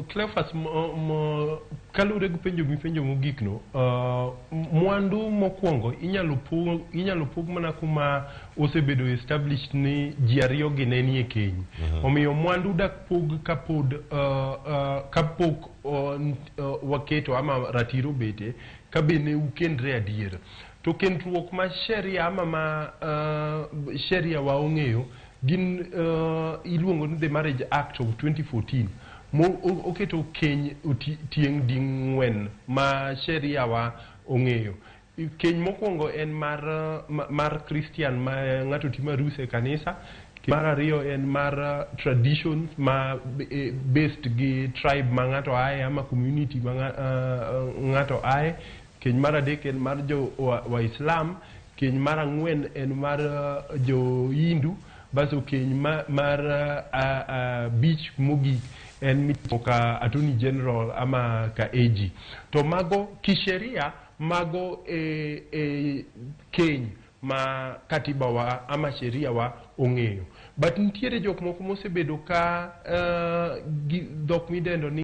Cleophas, kaluwore gi penjo mipenjo mogik no, mwandu mokwongo inyalo pog mana kuma osebedo established ni ji ariyo gi ne nie keny. Omiyo mwandu dak pog kapod kapok waketo ama ratiro bete ka be ne ukendre adier. To kendruok ma sheria ama ma sheria wa ong'eyo gin iluongo ni the Marriage Act of 2014 mo oketo keny tieng' ding'wen ma sheria wa ong'eyo. Keny mokwongo en mar Christian ma ng'ato timo arus e kanisa. Mar ariyo en mar tradition ma based gi tribe ma ng'ato aye ama community ma ng'ato aye. Keny mar adek en mar jo Waislam. Keny mar ang'wen en mar jo Hindu. Baso keny mar abich mogik en mitimo ka Attorney General ama ka AG. To mago kisheria mago e keny ma katiba wa ama sheria wa ong'eyo. But nitiere jok moko mosebedo ka gi dhok midendo ni